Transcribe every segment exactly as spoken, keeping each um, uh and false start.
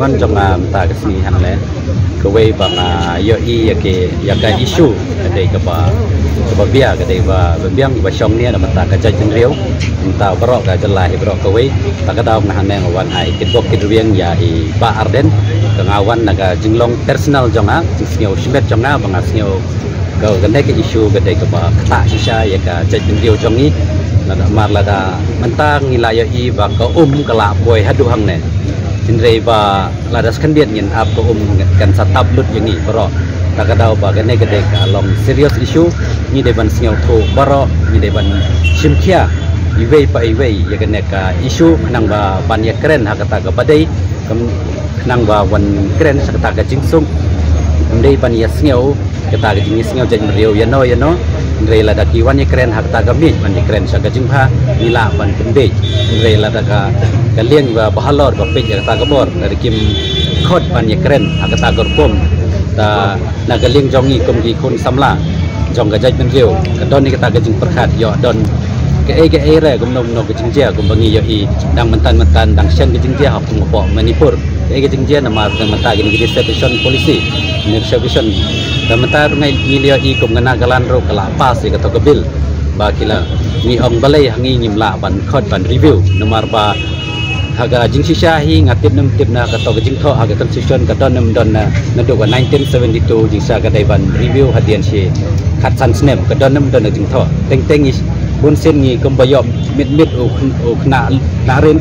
Ngan jong nga mynta ka sngi hangne, kawei ba nga ïohi ïa ki, ïa ka issue ka dei kaba, kaba bia, ka dei ba, ba biang, ba shong nia na mynta ka jaitbynriew, mynta baroh ka jylla hi baroh kawei. Ta ka daw nga hangne nga wan ai kitbok kitrwiang ïa i Bah Ardent, ka nga wan na ka jinglong personal jong nga, jingsngew shimet jong nga ba nga sngew ka, kane ka issue ka dei kaba ktah shisha ïa ka jaitbynriew jong ngi. Lada mar lada mynta ngi la ïohi ba ka um ka la poi haduh hangne. Hynrei ba lada sa khyndiat ngin ap ka um kan sa tap lut ïa ngi baroh. Ta ka daw ba kane ka dei ka long serious issue, ngi dei ban sngewthuh baroh, ngi dei ban shim khia iwei pa iwei ïa kane ka issue khnang ba ban ïakren ha kata kaba dei, kam, khnang ba wan kren sha kata ka jingsuk. Ym dei ban ïasngew kata ka jing, ïasngew jaitbynriew ïano ïano. Hynrei lada ki wan ïakren ha kata ka miej ban ïakren sha ka jingbha, ngi lah ban pynbeit. Hynrei lada ka, ka lieng ba, ba halor ba peit ïa kata ka bor, lada kim khot ban ïakren ha kata ka rukom, ta na ka lieng jong ngi kum ki khun samla jong ka jaitbynriew, ka don ïa kata ka jingpyrkhat, ïoh don kaei kaei re kumno kumno ka jingjia, kumba ngi ïohi dang mynta mynta dang shen ka jingjia ha kum hapoh Manipur. Kaei ka jingjia? Namar dang mynta kine ki reservation policy, kine reservation. Dang mynta ruh ngi, ngi ïohi kum ka Nagaland ruh ka la pass ïa kato ka bill ba ki la, ngi ong balei ha ngi ngim lah ban khot ban review, namar ba ha ka jingshisha hi nga tip nem tip na kato ka jingthoh ha ka constitution ka don nem don na, naduh ka nineteen seventy-two, jingshisha ka dei ban review hadien shi khatsan snem, ka don nem don na jingthoh. Teng teng ngi bunsien ngi kumba ïoh mit mit u khn-, u khynnah, khynnah rit,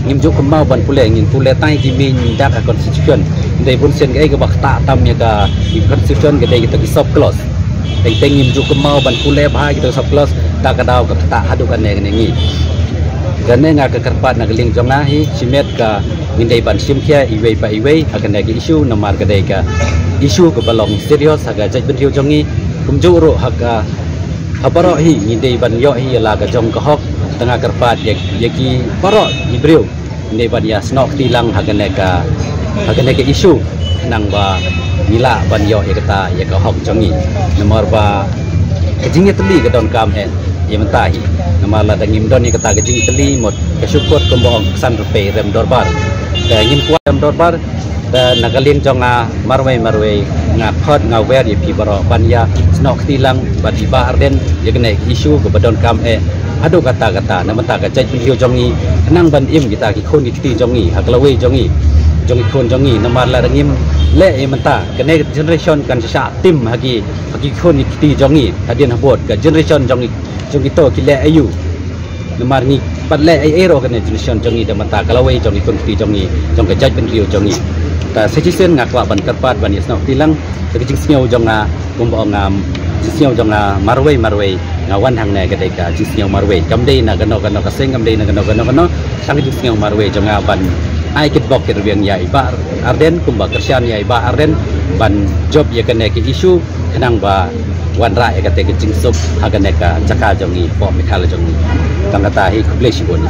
ngim ju kynmaw ban pule, ngin pule tang ki miej dak ha constitution. Hynrei bunsien kaei kaba ktah tam ïa ka constitution ka dei kita ki sub clause. Teng teng ngim ju kynmaw ban pule bha kita sub clause, ta ka daw ka ktah haduh kane kane ngi. Kane nga ka kyrpad na ka lieng jong nga hi, shimet ka ngin dei ban shim khia iwei pa iwei ha kane ka issue, namar ka dei ka issue kaba long serious ha ka jaitbynriew jong ngi. Kumjuh ruh ha ka, ha baroh hi ngin dei ban ïoh hi ïa la ka jong ka hok. Ta nga kyrpad ïa, ïa ki baroh ki briew, ngi dei ban ïasnoh kti lang ha kane ka, ha kane ka issue, khnang ba ngi lah ban ïoh ïa kata, ïa ka hok jong ngi. Namar ba ka jingïatylli ka donkam eh ïa mynta hi. Namar lada ngim don ïa kata ka jingïatylli, mut ka shu kut kumba ong, ka san rupei rem dorbar. Te ngin kwah rem dorbar. Te na ka lieng jong nga marwei marwei nga khot nga wer ïa phi baroh ban ïasnoh kti lang bad i Bah Ardent ïa kane ka issue kaba donkam eh haduh katta katta na bynta ka jaitbynriew jong ngi, khnang ban im kita ki khun ki kti jong ngi ha ka lawei jong ngi, jong ki khun jong ngi. Namar lada ngim leh ïa mynta, kane ka generation kan sa shah tim ha ki, ha ki khun ki kti jong ngi hadien habud. Ka generation jong ngi, jong kito ki leh aïu? Namar ngi pat leh ei ei ruh, kane generation jong ngi da mynta ka lawei jong ki khun ki kti jong ngi, jong ka jaitbynriew jong ngi. Ta sa shisien nga kwah ban kyrpad ban ïasnoh kti lang. Te ka jingsngew jong nga, kumba ong nga, jingsngew jong nga marwei marwei nga wan hangne ka dei ka jingsngew marwei. Kam dei na kano kano ka seng, kam dei na kano kano kano. Tang ka jingsngew marwei jong nga ban ai kitbok kitrwiang ïa i Bah Ardent, kumba kyrshan ïa i Bah Ardent ban jop ïa kane ka issue, khnang ba wanrah ïa kata ka jingsuk ha kane ka jaka jong ngi, hapoh Meghalaya jong ngi. Tang kata hi, khublei shibun.